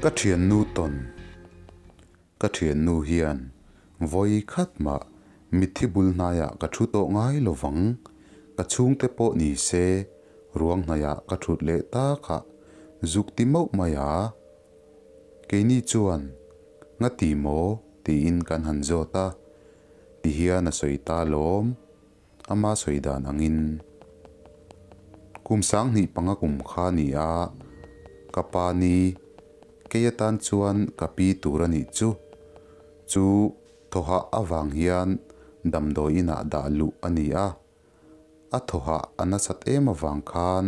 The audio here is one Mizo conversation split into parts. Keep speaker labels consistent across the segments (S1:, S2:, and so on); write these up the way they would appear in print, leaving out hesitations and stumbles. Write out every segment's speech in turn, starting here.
S1: Ka thiannu tawn, Ka thiannu hian vawi khat mah mitthi bul hnaiah ka thu tawh ngai lovang, ka chhungte pawh ni se ruang hnaihah ka thut leh takah zuk ti mauh mai a. Keini chuan ngati maw tiin kan han zawt a, tihian a sawi ta lawm, ama sawi dan angin. Kum 2005 kum kha ni a, ka pa ni kei atan chuan ka pi tur a nih chu. Chu thawhah avang hian damdawi inah dah luh a ni a. A thawhah a nasat em avang khan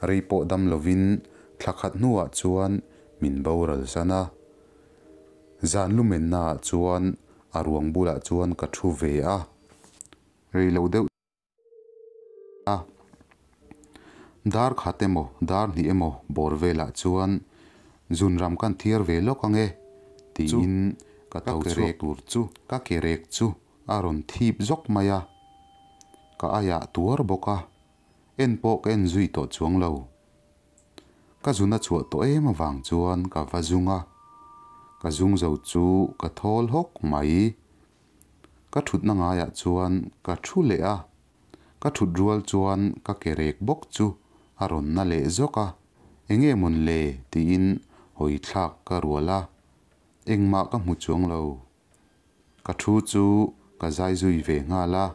S1: rei pawh dam lovin thla khat hnuah chuan min boral san a. Zan lumennaah chuan a ruang bulah chuan ka thu ve a, rei lo deuh a. Dar khat emaw dar hnih emaw bawr velah chuan zunram kan thiar ve lawk ang e tiin ka tho chhuak tur chu ka ke rek chu a rawn thip zawk mai a, ka aiah tuar bawk a, en pawh ka en zui tawh chuang lo. Ka zun a chhuah tawh em avang chuan ka va zung a, ka zung zo chu ka thawl hawk mai. Ka thutna ngaiah chuan ka thu leh a, ka thut rual chuan ka ke rek bawk chu a rawn na leh zawk a, enge mawn le tiin hawi thlak ka rual a, engmah ka hmu chuang lo. Ka thu chu ka zai zui ve nghal a,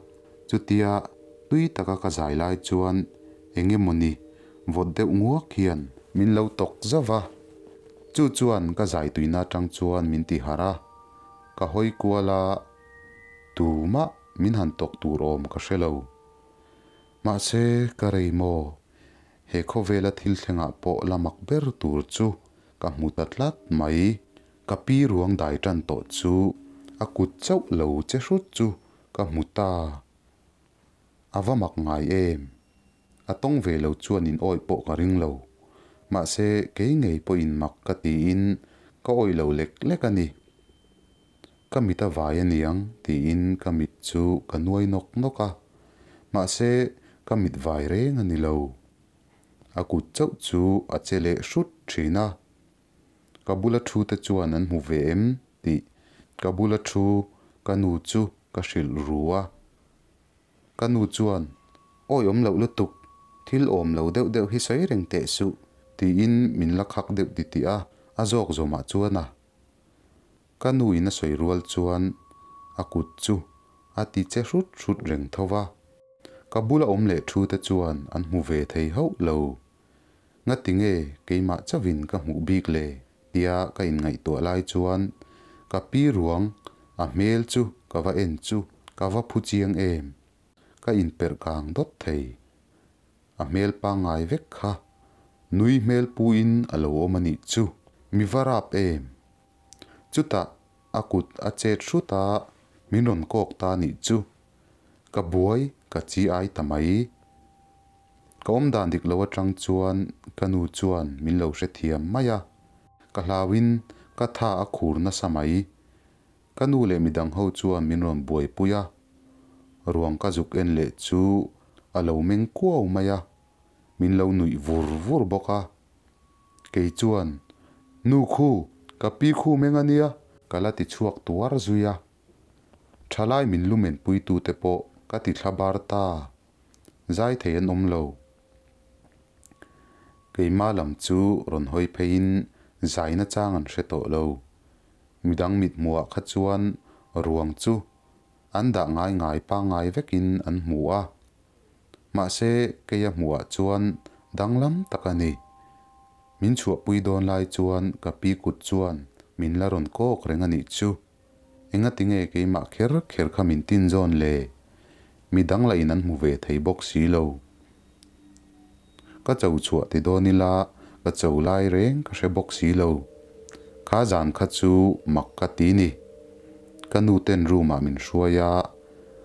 S1: chutia tui taka ka zai lai chuan enge mawni vawt deuh nguak hian min lo tawk zauh va, chu chuan ka zai tuina atang chuan min ti harh a, ka hawi kual a, tumah min han tawk tur awm ka hre lo. Mahse ka rei maw, he khawvela thil thlengah pawh la mak ber tur chu ka hmu ta tlat mai. Ka pi ruang dai tan tawh chu a kut chauh lo che hrut chu ka hmu ta. A va mak ngai em? A tawng ve lo chuan in awih pawh ka ring lo. Mahse kei ngei pawhin mak ka tiin ka awih lo lek lek a ni. Ka mit a vai a niang tiin ka mit chu ka nuai nawk nawk a. Mahse ka mit vai reng a ni lo. A kut chauh chu a che leh hrut thin a. Ka bula thu te chuan an hmu ve em tih ka bula thu ka nu chu ka hrilh ru a. Ka nu chuan, Awi awm loh lutuk, thil awm lo deuh deuh hi sawi reng teh suh tiin min la khak deuh titih a, a zawk zawmah chuan a. Ka nu in a sawi rual chuan a kut chu a ti che hrut hrut reng tho va. Ka bula awm leh thu te chuan an hmu ve thei hauh lo. Ngati nge keimah chauhin ka hmuh bik le? tia ka inngaihtuah lai chuan ka pi ruang a hmel chu ka va en chu ka va phu chiang em! Ka inperh kang dawt thei. A hmel pangngai vek kha nui hmel puin a lo awm a nih chu. Mi va rap em! Chutah a kut a chet hrut a, min rawn kawk ta nih chu. Ka buai ka chi ai ta mai. Ka awm dan dik lo atang chuan ka nu chuan min lo hrethiam mai a, ka hlauin ka tha a khur nasa mai. Ka nu leh midang ho chuan min rawn buaipui a, ruang ka zuk en leh chu a lo meng kuau mai a, min lo nuih vur vur bawk a. Kei chuan, Nu khu, ka pi khu meng a nia, ka la ti chhuak tuar zui a. Thalai min lumen puitute pawh ka ti thla bar ta. Zai thei an awm lo. Keimah lam chu rawn hawi pheiin zaina chang an hre tawh lo. Midang mithmuhah kha chuan ruang chu an dah ngai ngai pangngai vekin an hmu a. Mahse keia hmuhah chuan danglam tak a ni. Min chhuahpui dawn lai chuan ka pi kut chuan min la rawn kawk reng a nih chu. Engati nge keimah kher kher kha min tin zawn le? Mi dang lah in an hmu ve thei bawk si lo. Ka cho chhuah ti dawn ila ka cho lai reng ka hre bawk si lo. Kha zan kha chu mak ka ti ni. Ka nu ten room ah min hruai a,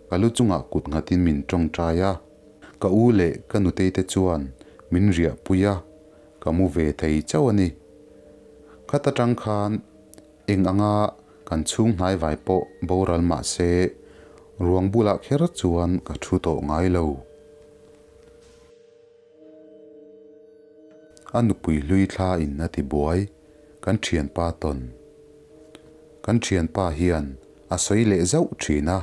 S1: ka lu chungah kut nghatin min tawngtai a, ka u leh ka nutei te chuan min riah pui a, ka mu ve thei chauh a ni. Khat atang khan Eng anga kan chhung hnaivai pawh boral mah se, ruang bulah kher chuan ka thu tawh ngai lo. A nupui hlui thla in a ti buai. kan thianpa tawn. Kan thianpa hian a sawi leh zauh thin a.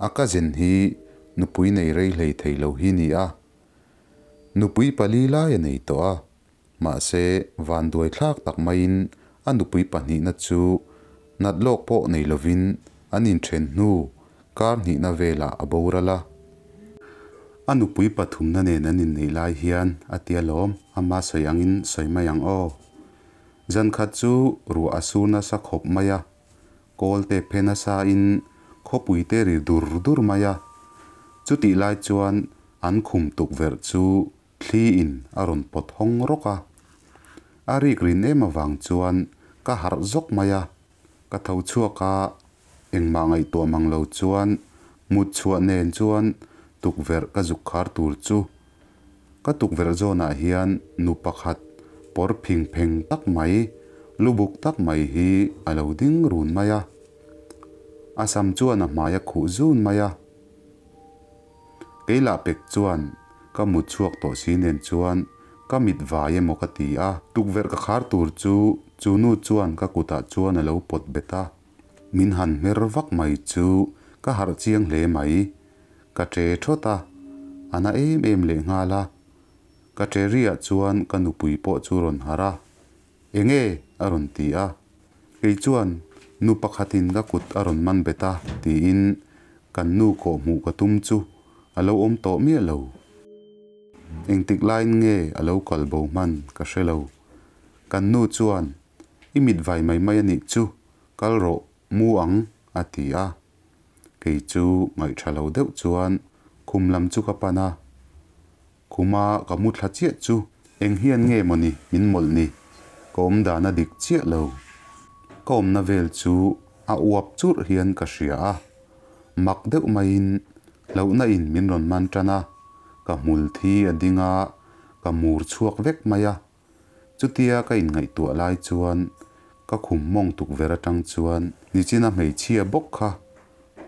S1: A cousin hi nupui nei rei hlei thei lo hi ni a. Nupui pali lai a nei tawh a, mahse vanduai thlak tak maiin a nupui pahnihna chu nat lawk pawh nei lovin an inthen hnu kar hnihna velah a boral a. A nupui pathumna nen an inneih lai hian a tia lawm, ama sawi angin sawi mai ang aw. Zan khat chu ruah a sur nasa khawp mai a, kawl te phe nasa in khawpui te ri dur dur mai a. Chutih lai chuan an khum tukverh chu thli in a rawn pawt hawng rawk a. A rik rin em avang chuan ka harh zawk mai a. Ka tho chhuak a, engmah ngaihtuah mang lo chuan mut chhuah nen chuan tukverh ka zuk khar tur chu ka tukverh zawnah hian nu pakhat pawr phing pheng tak mai, lubuk tak mai hi a lo ding run mai a. A sam chuan a hmai a khuh zun mai a. Kei lah pek chuan ka mut chhuak tawh si nen chuan ka mit vai emaw ka ti a. Tukverh ka khar tur chu chu nu chuan ka kutah chuan a lo pawt bet a. Min han hmer vak mai chu ka harh chiang hle mai. Ka ṭe ṭhawt a, a na em em lehnghal a. Ka ṭe riah chuan ka nupui pawh chu rawn harh a, Enge? a rawn ti a. Kei chuan, Nu pakhatin ka kut a rawn man bet a, tiin kan nu kawhhmuh ka tum chu a lo awm tawh miah lo. Engtik laiin nge a lo kal bo hman ka hre lo. Kan nu chuan, I mit vai mai mai a nih chu, kal rawh, mu ang, a ti a. Kei chu ngaihṭha lo deuh chuan khum lam chu ka pan a. Khuma ka mu thla chiah chu eng hian nge mawni min mawlh ni, ka awm dan a dik chiah lo. Ka awmna vel chu a uap churh hian ka hria a, mak deuh maiin hlauhna in min rawn man tan a, ka hmul thi a ding a, ka mur chhuak vek mai a. Chutia ka inngaihtuah lai chuan ka khum mawng tukverh atang chuan nichina hmeichhia bawk kha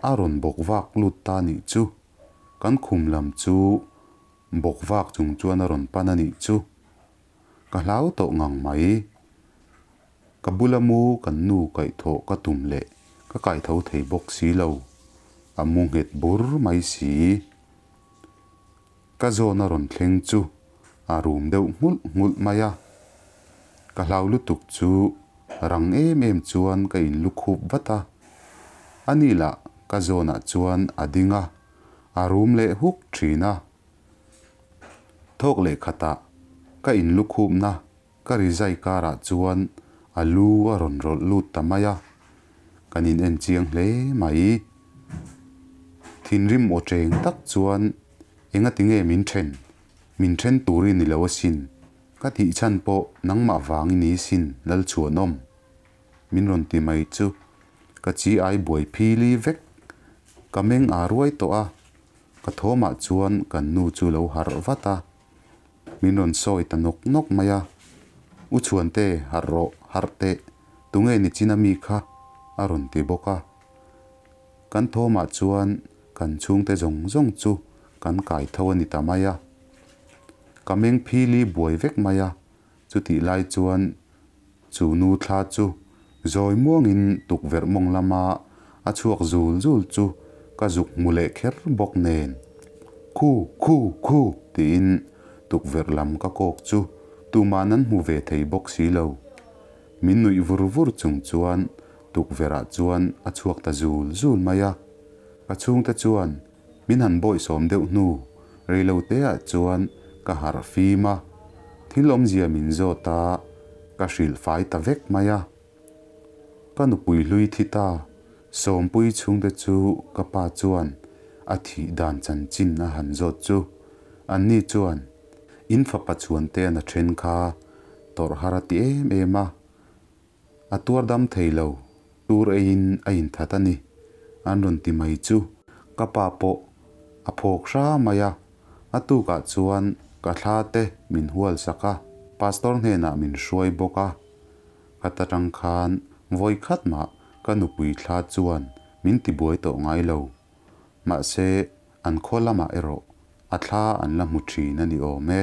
S1: a rawn bawk vak lut ta nih chu. Kan khum lam chu bawk vak chung chuan a rawn pan a nih chu. Ka hlau tawh ngang mai. Ka bula mu kan nu kaihthawh ka tum leh ka kaitho thei bawk si lo. A mu nghet bur mai si. Ka zawn a rawn thleng chu a rum deuh nghulh nghulh mai a. Ka hlau lutuk chu rang em em chuan ka in lukhup vat a. A ni lah ka zawnah chuan a ding a, a rum leh huk thin a. Thawk leh khatah ka in lukhupna ka rizai karah chuan a lu a rawn rawlh lut ta mai a, kan in en chiang hle mai. Thinrim aw cheng tak chuan engati nge min then, min then tur i ni lo asin, ka tih chhan pawh nangmah vang i ni sin Lalchhuanawm. Min rawn ti mai chu ka chi ai buai phili vek, ka meng aa ruai tawh a, ka thawmah chuan kan nu chu lo harh vat a. Min rawn sawi ta nawk nawk mai a, U Chhuante, harh rawh, harh teh, tunge ni chin a mi kha? a rawn ti bawk a. Kan thawmah chuan kan chhungte zawng zawng chu kan kai tho a ni ta mai a. Ka meng phili buai vek mai a, chutih lai chuan chu nu thla chu zawi muangin tukverh mawng lama a chhuak zul zul chu ka zuk hmu leh kher bawk nen, Khu, khu, khu tiin tukverh lam ka kawk chu tuman an hmu ve thei bawk si lo. Min nuih vur vur chung chuan tukverhah chuan a chhuak ta zul zul mai a. Ka chhungte chuan min han bawihsawm deuh hnu reiloteah chuan ka harh fim a, thil awmzia min zawt a, ka hrilh fai ta vek mai a. Ka nupui hlui thi ta, Sawmpui chhungte chu ka pa chuan a thih dan chanchin a han zawt chu anni chuan in fapa chhuante a na then kha tawrh har a ti em em a, a tuar dam thei lo, tur eiin a inthat a ni an rawn ti mai chu ka pa pawh a phawk hra mai a, a tukah chuan ka thla te min hual sak a, pastor hnenah min hruai bawk a. Khat atang khan vawi khat mah ka nupui thla chuan min tibuai tawh ngai lo. Mahse, an khaw lamah erawh a thla an la hmu thin a ni awm e.